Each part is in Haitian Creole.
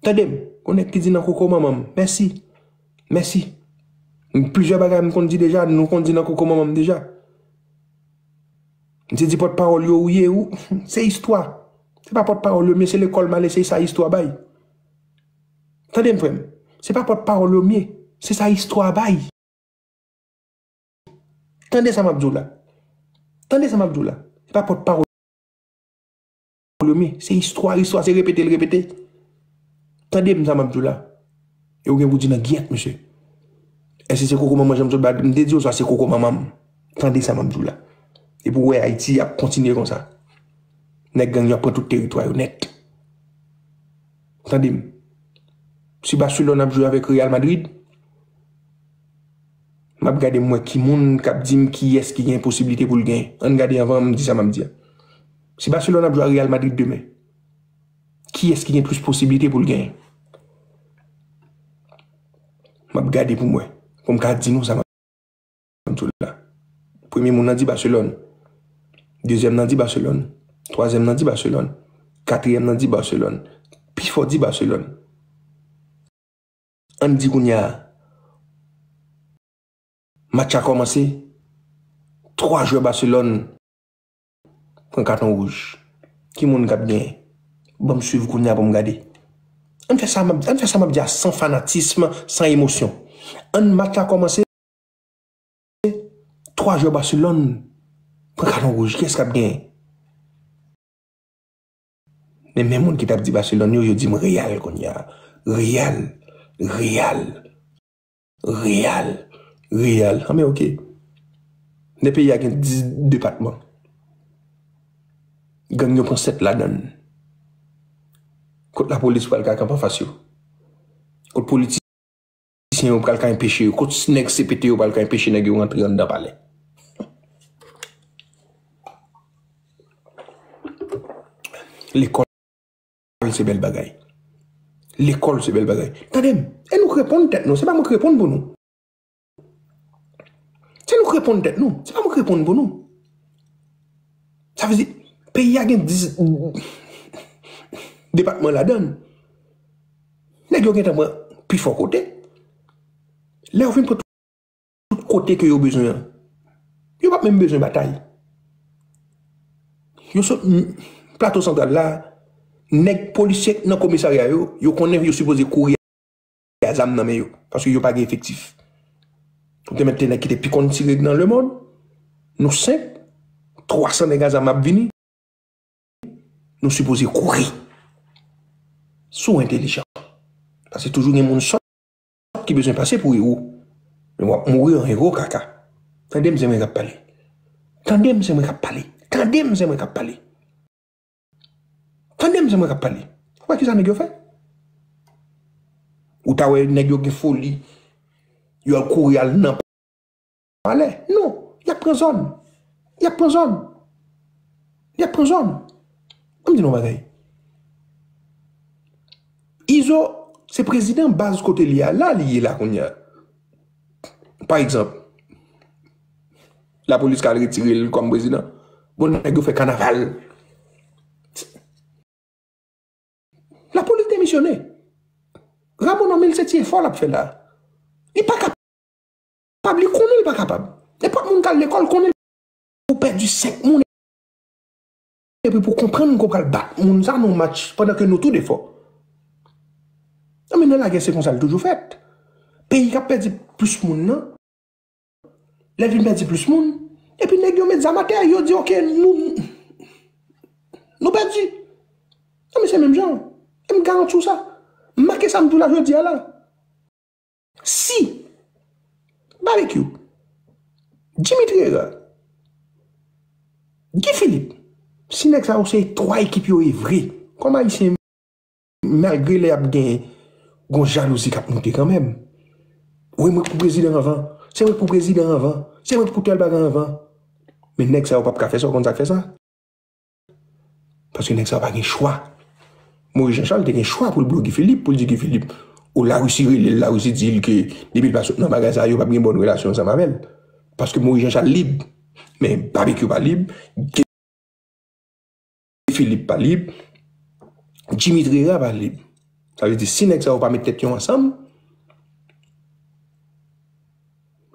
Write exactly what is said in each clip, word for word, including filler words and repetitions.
Tande m, gon nèg ki di nan koko manman m. Mèsi. Mèsi. Plizyè bagay m konn di deja, nou konn di nan koko manman m deja. M te di pòtpawòl yo ou ye, ou, se istwa. Se pa pòtpawòl yo m ye, se lekòl m ale, se sa istwa bay. Tande m, frè m. Se pa pòtpawòl yo m ye, se sa istwa bay. Tande sa m ap di w la. Tande sa m ap di w la. Se pa pòtpawòl yo m ye, se istwa, istwa, se repete l repete. Tande m sa m ap di w la. E ou gen pou di nan gyèt, mesye. Èske se koko manman jan m sot ba, m te di w sa, se koko manman m. Tande sa m ap di w la. E pou w wè Ayiti ap kontinye konsa. Nèg gang yo ap pran tout teritwa yo nèt. Tande m. Si Barcelone ap jwe avèk Real Madrid, m ap gade m wè ki moun k ap di m kiyès ki gen posiblite pou l genyen. Ann gade anvan m di sa m ap di a. Si Barcelone ap jwe a Real Madrid demen, kiyès ki gen plis posiblite pou l genyen? M ap gade pou m wè. Pou m ka di nou sa m ap di w la. Premye moun nan di Barcelone. Dezyèm nan di Barcelone. Twazyèm nan di Barcelone. Katriyèm nan di Barcelone. Pifò di Barcelone. Ann di kounye a, match la kòmanse, twa jwè Barcelone pran katon wouj. Ki moun k ap genyen? Ban m swiv kounye a pou m gade. Ann fè sa m ap, ann fè sa m ap di a san fanatism, san emosyon. Ann match la kòmanse, twa jwè Barcelone pran katon wouj. Kiyès k ap genyen? Men, men moun ki t ap di Barcelone yo, yo di m Real kounye a. Real, Real, Real, Real. Anben, oke. Nan peyi a gen dis depatman. Gang yo pran sèt ladan l. Kot lapolis pral ka kanpe anfas yo? Kot politi- politisyen yo pral ka enpeche yo, kot nèg C P T yo pral ka enpeche nèg yo rantre anndan palè. Lekòl se bèl bagay. Lekòl se bèl bagay. Tande m, e nou k reponn tèt nou, se pa mwen k reponn pou nou. Se nou k reponn tèt nou, se pa mwen k reponn pou nou. Sa vle di, peyi a gen dis depatman ladan l. Nèg yo gentan pran pifò kote. Lè yo fin pran tout kote ke yo bezwen an, yo p ap menm bezwen batay. Yo sot m-, Plato Santral la, nèg polisye nan komisarya yo, yo konnen yo sipoze kouri a zam nan men yo, paske yo pa gen efektif. Ou te mèt te nèg ki te pi konn tire nan lemonn, nou senk, twa san nèg a zam ap vini. Nou sipoze kouri. Si w entèlijan. Paske toujou gen moun sòt ki bezwen pase pou ewo. Men w ap mouri an ewo kaka. Tande m, se mwen k ap pale. Tande m, se mwen k ap pale. Tande m, se mwen k ap pale. Tande m, se mwen k ap pale. Ou wè kisa nèg yo fè? Ou ta wè nèg yo gen foli. Yo al kouri al nan palè. Non, y ap pran zòn. Y ap pran zòn. Y ap pran zòn. Ban m di nou yon bagay. Izo, se prezidan baz kote li a, la li ye la kounye a. Pa egzanp, lapolis ka al retire l kòm prezidan. Bon, nèg yo fè kanaval. Lapolis demisyone. Rameau nan men l, se ti efò l ap fè la. Li pa kapab, li konnen l pa kapab. Nenpòt moun k al lekòl konnen l. Ou pèdi senk moun, epi pou konprann ke w pral bat moun sa nan yon match pandan ke nou tou de fò. Non, men nan lagè, se konsa l toujou fèt. Peyi k ap pèdi plis moun nan, lè l vin pèdi plis moun, epi nèg yo met zam atè, yo di, "Oke, nou, nou pèdi." Non, men se menm jan. E m garanti w sa. M make sa m di w la jodi a la. Si Babekyou, Dimitri Herard, Guy Philippe, si nèg sa yo se twa ekip yo ye vre, kòm Ayisyen, malgre lè y ap gen yon jalouzi k ap moute kanmenm. Wi, mwen k pou prezidan anvan. Se mwen k pou prezidan anvan. Se mwen k pou tèl bagay anvan. Men nèg sa yo p ap ka fè sa, w konn sa k fè sa? Paske nèg sa yo pa gen chwa. Moyiz Janchal te gen chwa pou l bloke Guy Philippe, pou l di Guy Philippe, o Larisi rele l, Larisi di l ke depi l pa sot nan bagay sa yo, p ap gen bòn relasyon ansanm avè l. Paske Moyiz Janchal lib, men Babekyou pa lib, Philippe pa lib, Dimitri Herard pa lib. Sa vle di, si nèg sa yo pa met tèt yo ansanm,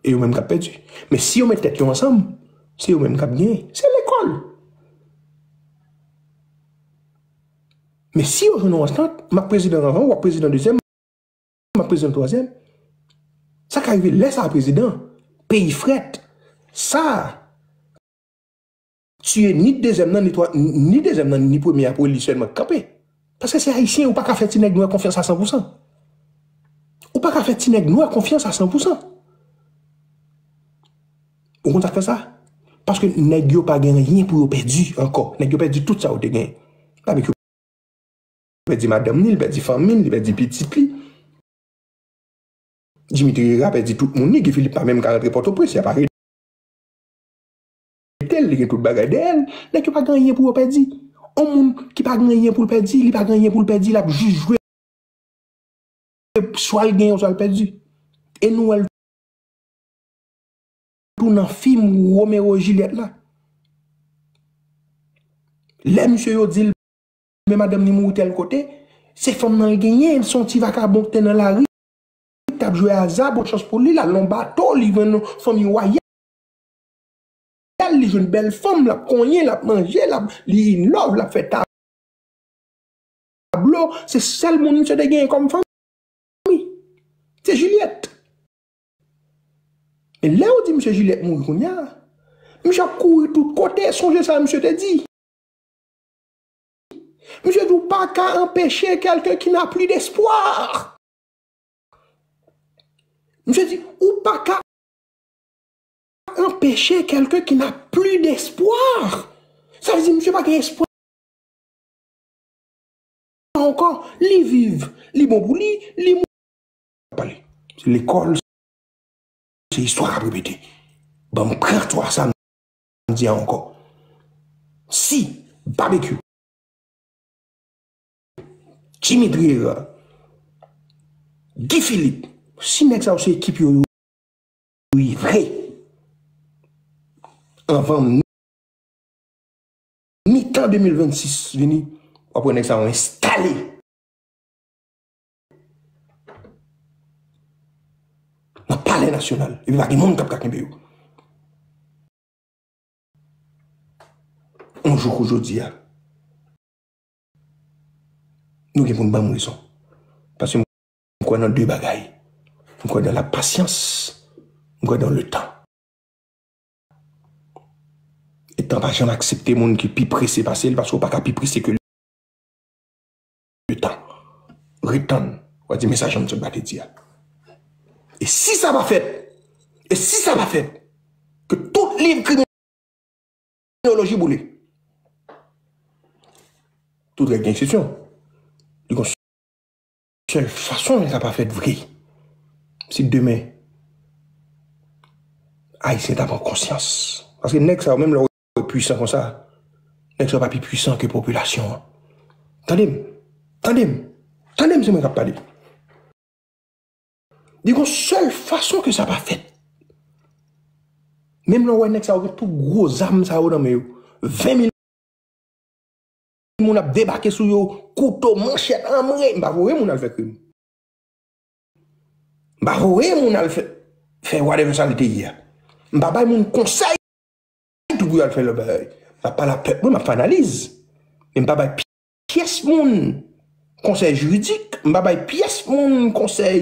e yo menm k ap pèdi. Men si yo met tèt yo ansanm, se yo menm k ap genyen. Se lekòl. Men si yo jwenn yon antant, m ap prezidan anvan, w ap prezidan dezyèm, m ap prezidan twazyèm. Sa ka rive lè sa a prezidan, peyi frèt. Sa, tiye ni dezyèm nan, ni twa, ni dezyèm nan, ni premye a pou li sèlman k kanpe. Paske se ayisyen, ou pa ka fè ti nèg nwè konfyans a san pou san. Ou pa ka fè ti nèg nwè konfyans a san pou san. Ou konn sa k fè sa? Paske nèg yo pa gen anyen pou yo pèdi ankò. Nèg yo pèdi tout sa yo te gen. Sa vle di yo pèdi madanm li, li pèdi fanmi l, li pèdi pitit li. Dimitri Herrera pèdi tout moun li, Guy Philippe pa menm ka rantre Pòtoprens, y ap arete l, li gen tout bagay dèyè l. Nèg yo pa gen anyen pou yo pèdi. On moun ki pa gen anyen pou l pèdi, li pa gen anyen pou l pèdi, l ap jis jwe swa l genyen, swa l pèdi. E nou wè l tou nan fim Romeo et Juliette la. Lè misye yo di l, men madanm li mouri tèl kote, se fanm nan l genyen, se yon ti vakabon ki te nan lari, ki t ap jwe aza, bon chans pou li, l al nan bato, li jwenn yon fanmi wayal, li jwenn bèl fanm, l ap konyen, l ap manje, l ap, li in love, l ap fè tablo, se sèl moun misye te genyen kòm fanmi. Se Juliette. E lè yo di misye Juliette mouri kounye a, misye ap kouri tout kote, sonje sa misye te di. Misye di, ou pa ka anpeche quelqu'un qui n'a plus d'espoir. Misye di, ou pa ka anpeche quelqu'un qui n'a plus d'espoir. Sa vle di, misye pa gen espwa ankò. Li viv, li bon pou li, li mou-, pale. Se lekòl, se istwa k ap repete. Ban m pran twa sa m di a ankò. Si Babekyou, Dimitri Herrera, Guy Philippe, si nèg sa yo se ekip yo, yo ye vre, anvan mitan de mil vennsis vini, w ap wè nèg sa yo enstale nan Palè Nasyonal. Epi pa gen moun k ap ka kenbe yo. Yon jou kou jodi a, nou gen pou n ban m rezon. Paske m kwè nan de bagay. M kwè nan la pasyans, m kwè nan le tan. E tan pa janm aksepte moun ki pi prese pase l, paske w pa ka pi prese ke le tan. Ret tann, w a di, men sa Jean Michel Blanc te di a. E si sa pa fèt, e si sa pa fèt, ke tout liv kriminoloji boule. Tout règ gen eksepsyon. Li gon sèl fason sa pa fèt vre. Si demen, Ayisyen ta pran konsyans. Paske nèg sa yo, menm lè w wè pwisan konsa, nèg sa yo pa pi pwisan ke popilasyon an. Tande m, tande m, tande m, se mwen k ap pale. Li gon sèl fason ke sa pa fèt. Menm lè w wè nèg sa yo gen tout gwo zam sa yo nan men yo, ven mil moun ap debake sou yo, kouto, manchèt, anmre, m pa voye moun al fè krim. M pa voye moun al fè, fè whatever sa l te ye a. M pa bay moun konsèy tou pou y al fè lòt bagay. M ap pale a pèp mwen, m ap fè analiz. Men m pa bay pyès moun konsèy jiridik, m pa bay pyès moun konsèy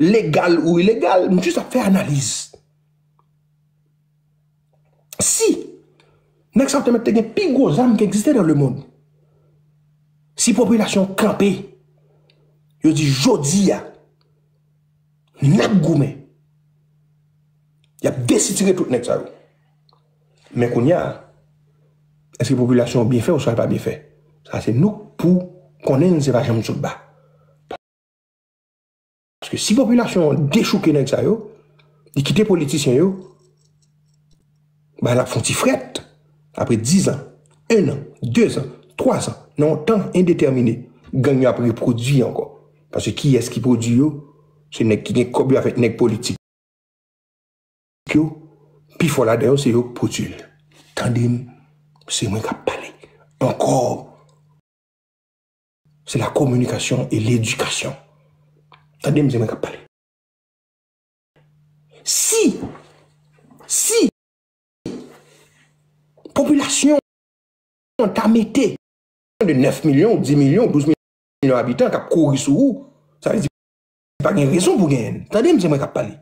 legal ou ilegal, m jis ap fè analiz. Si nèg sa yo te mèt te gen pi gwo zam ki egziste nan lemonn, si popilasyon kanpe, yo di jodi a, n ap goumen, y ap desitire tout nèg sa yo. Men kounye a, èske popilasyon an byen fè oswa l pa byen fè? Sa se nou k pou konnen l, se pa janm sot ba. Paske si popilasyon an dechouke nèg sa yo, li kite politisyen yo, bagay la ap fè yon ti frèt. Apre dizan, en an, dezan, twazan, nan yon tan endetèmine, gang yo ap repwodui ankò. Paske kiyès ki pwodui yo? Se nèg ki gen kòb yo avèk nèg politik yo, pifò ladan yo se yo k pwodui l. Tande m, se mwen k ap pale. Ankò, c'est la communication et l'éducation. Tande m, se mwen k ap pale. Si, si popilasyon ta mete de nèf milyon, dis milyon, douz milyon abitan k ap kouri sou ou, sa vle di pa gen rezon pou genyen. Tande m, se mwen k ap pale.